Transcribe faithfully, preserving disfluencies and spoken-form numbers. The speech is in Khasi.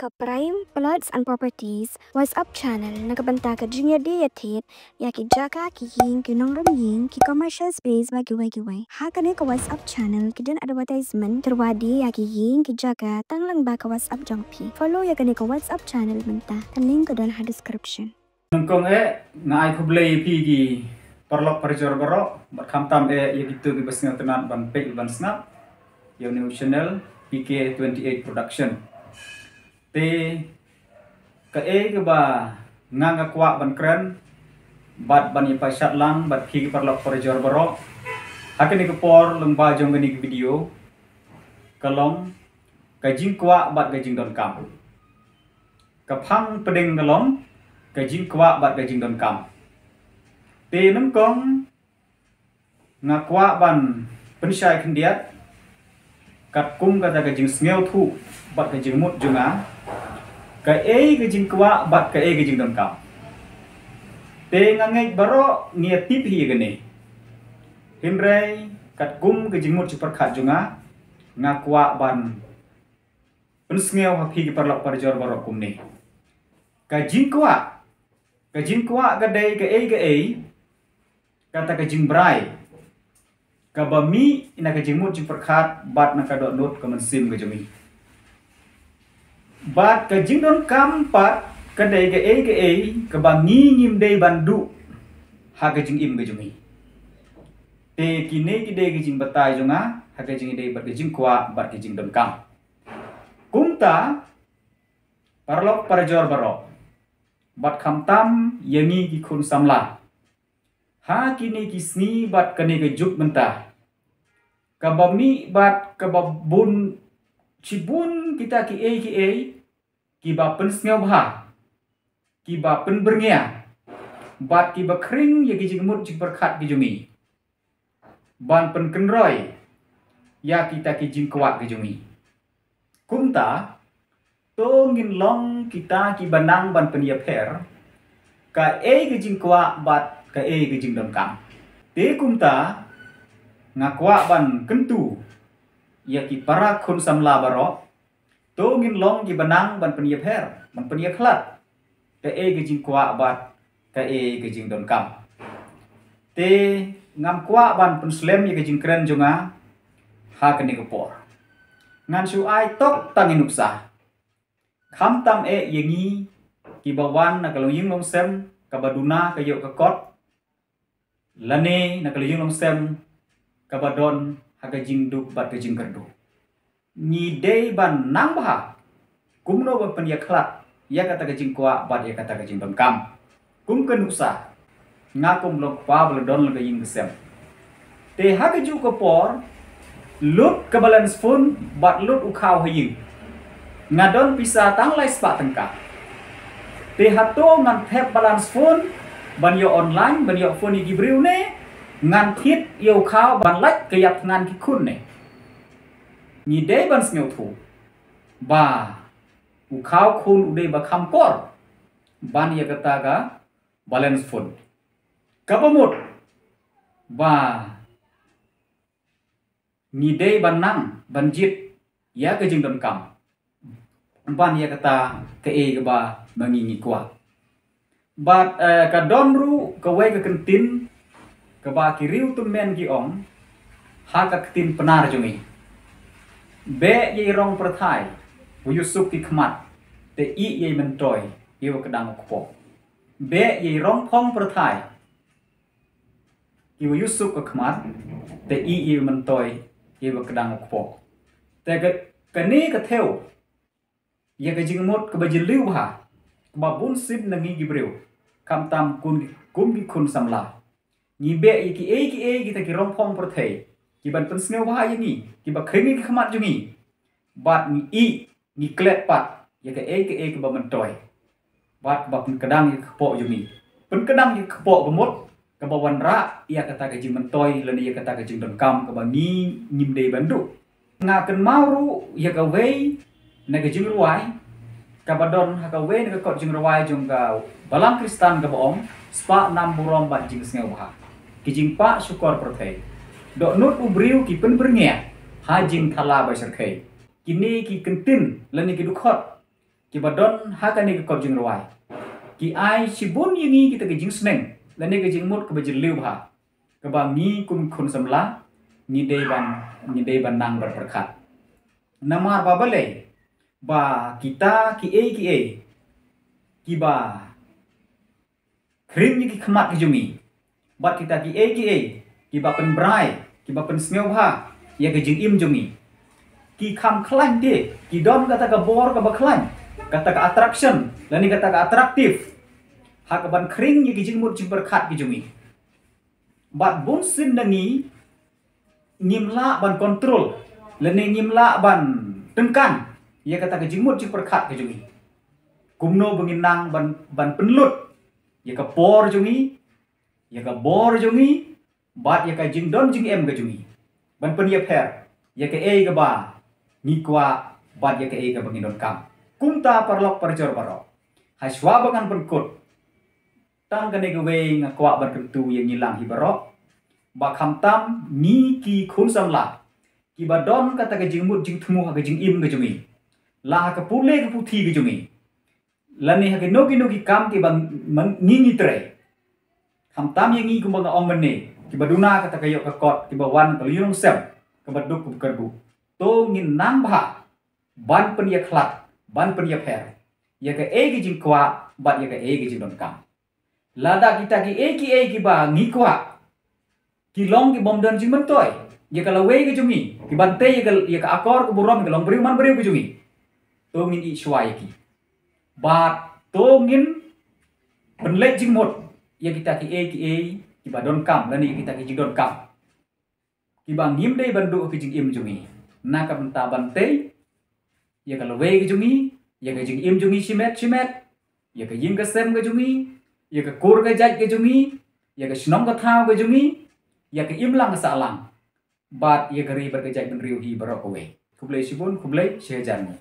Ka Prime Plots and Properties WhatsApp channel na ka bynta ka jingïadie ïathied ïa ki jaka, ki ïing, ki nongrim ïing, ki commercial space bad kiwei kiwei. Ha kane ka WhatsApp channel ki don advertisement, tyrwa die ïa ki ïing, ki jaka tang lyngba ka WhatsApp jong phi. Follow ïa kane ka WhatsApp channel mynta. Ka link ka don ha description. Nyngkong eh, nga ai khublei ïa phi ki paralok parajor baroh, bad khamtam eh ïa kito kiba sngewtynnat ban peit ban sngap ïa une u channel P K twenty-eight Production. Te kaei kaba nga nga kwah ban kren bad ban ïa pyrshah lang bad phi ki paralok parajor baroh ha kane ka por lyngba jong kane ka video ka long ka jingkwah bad ka jingdonkam. Ka phang pdeng ka long ka jingkwah bad ka jingdonkam. Te nyngkong nga kwah ban pynshai khyndiat katkum kata ka jingsngewthuh bad ka jingmut jong nga, kaei ka jingkwah bad kaei ka jingdonkam. Te nga ngeit baroh ngi ïa tip hi ïa kane. Hynrei katkum ka jingmut jingpyrkhat jong nga, nga kwah ban pynsngew ha phi ki paralok parajor baroh kumne. Ka jingkwah, ka jingkwah ka dei kaei kaei, kata ka jingbrai kaba mih na ka jingmut jingpyrkhat bad na ka dohnud ka mynsiem ka jong ngi. Bad ka jingdonkam pat ka dei kaei kaei kaba ngi ngim dei ban duh ha ka jingim ka jong ngi. Te kine ki dei ki jingbatai jong nga ha ka jingïadei bad ka jingkwah bad ka jingdonkam. Kumta, paralok parajor baroh, bad khamtam ïa ngi ki khun samla, ha kine ki sngi bad kane ka juk mynta, kaba mih bad kaba bun, shibun kita kiei kiei kiba pynsngewbha, kiba pynbyrngia bad kiba khring ïa ki jingmut jingpyrkhat ki jong ngi ban pynkynroi ïa kita ki jingkwah ki jong ngi. Kumta, to ngin long kita kiba nang ban pynïapher kaei ka jingkwah bad kaei ka jingdonkam. Te kumta, nga kwah ban kyntu ïa ki para khun samla baroh, to ngin long kiba nang ban pynïapher, ban pynïakhlad kaei ka jingkwah bad kaei ka jingdonkam. Te ngam kwah ban pynslem ïa ka jingkren jong nga ha kane ka por. Ngan shu ai tok tang ïa nuksa. Khamtam eh ïa ngi kiba wan na ka longïing longsem kaba duna ka ïoh ka kot, lane na ka longïing longsem kaba don ha ka jingduk bad ka jingkyrduh. Ngi dei ban nang bha kumno ban pynïakhlad ïa kata ka jingkwah bad ïa kata ka jingdonkam. Kum ka nuksa, nga kum long kpa ba la don la ka ïing ka sem. Te ha kajuh ka por, lut ka balance phone bad lut u khaw ha ïing. Nga don pisa tang lai spah tyngka. Te hato ngan thep balance phone ban ïoh online, ban ïoh phone ïa ki briew ne ngan thied ïa u khaw ban lait ka ïap thngan ki khun ne? Ngi dei ban sngewthuh ba u khaw khun u dei ba kham kor ban ïa kata ka balance phone. Kaba mut ba ngi dei ban nang ban jied ïa ka jingdonkam ban ïa kata kaei kaba ma ngi ngi kwah. Bad, eh, ka don ruh kawei ka kyntien kaba ki riew tymmen ki ong ha ka ktien Pnar jong ngi: Beh ïa i rong pyrthai, wa ïa suk ki khmat, te ih ïa i myntoi ïa wa kdang u kpoh. Beh ïa i rong phong pyrthai, ki wa ïa suk ka khmat, te ih ïa i myntoi ïa wa kdang u kpoh. Te ka, kane ka thew ïa ka jingmut kaba jylliew bha kaba bun sien na ngi ki briew, khamtam kum ki, kum ki khun samla. Ngi beh ïa kiei kiei kita ki rong phong pyrthei kiban pynsngewbha ïa ngi, kiba khring ïa ki khmat jong ngi. Bad ngi ih, ngi klet pat ïa kaei kaei kaba myntoi bad kaba pynkdang ïa ka kpoh jong ngi. Pynkdang ïa ka kpoh ka mut kaba wanrah ïa kata ka jingmyntoi lane ïa kata ka jingdonkam kaba ngi ngim dei ban duh. Nga kynmaw ruh ïa kawei na ka jingrwai kaba don ha kawei na ka kot jingrwai jong ka Balang Khristan kaba ong: Spah nam burom bad jingsngewbha, ki jingpah shukor pyrthei, dohnud u briew ki pynbyrngia ha jingthala ba shyrkhei. Kine ki kyntien lane ki dkhot kiba don ha kane ka kot jingrwai ki ai shibun ïa ngi kita ki jingsneng lane ka jingmut kaba jylliew bha, kaba ngi kum khun samla ngi dei ban, ngi dei ban nang ban pyrkhat. Namar ba balei? Ba kita kiei kiei kiba khring ïa ki khmat ki jong ngi, bad kita kiei kiei kiba pynbrai, kiba pynsngewbha ïa ka jingim jong ngi, ki kham khlaiñ te, ki don kata ka bor kaba khlaiñ, kata ka attraction lane kata ka attractive, ha kaban khring ïa ki jingmut jingpyrkhat ki jong ngi. Bad bunsien na ngi ngim lah ban control lane ngim lah ban tyngkang ïa kata ka jingmut jingpyrkhat ka jong ngi. Kumno ba ngin nang ban, ban pynlut ïa ka por jong ngi, ïa ka bor jong ngi, bad ïa ka jingdon jingem ka jong ngi, ban pynïapher ïa kaei kaba ngi kwah bad ïa kaei kaba ngi donkam. Kumta paralok parajor baroh, ha shuwa ba ngan pynkut, tang kane kawei nga kwah ban kyntu ïa ngi lang hi baroh, ba khamtam ngi ki khun samla kiba don kata ka jingmut jingthmu ha ka jingim ka jong ngi, la ha ka pule ka puthi ka jong ngi, lane ha kino kino ki kam kiba man ngi ngi trei, khamtam ïa ngi kumba nga ong mynne, kiba duna kata ka ïoh ka kot, kiba wan ka lyngngoh sem, kaba duk kaba kyrduh, to ngin nang bha ban pynïakhlad, ban pynïapher ïa kaei ka jingkwah bad ïa kaei ka jingdonkam. Lada kita kiei kiei kiba ngi kwah ki long ki bym don jingmyntoi ïa ka lawei ka jong ngi, kiban tei ïa ka, ïa ka akor ka burom ka long briew man briew ka jong ngi, to ngin ïeit shuwa ïa ki. Bad to ngin pynleit jingmut ïa kita kiei kiei kiba donkam lane ïa kita ki jingdonkam kiba ngim dei ban duh ha ka jingim jong ngi, na ka bynta ban tei ïa ka lawei ka jong ngi, ïa ka jingim jong ngi shimet shimet, ïa ka ïing ka sem ka jong ngi, ïa ka kur ka jait ka jong ngi, ïa ka shnong ka thaw ka jong ngi, ïa ka imlang ka sahlang, bad ïa ka ri bad ka jaitbynriew hi baroh kawei. Khublei shibun, khublei shihajar nguh.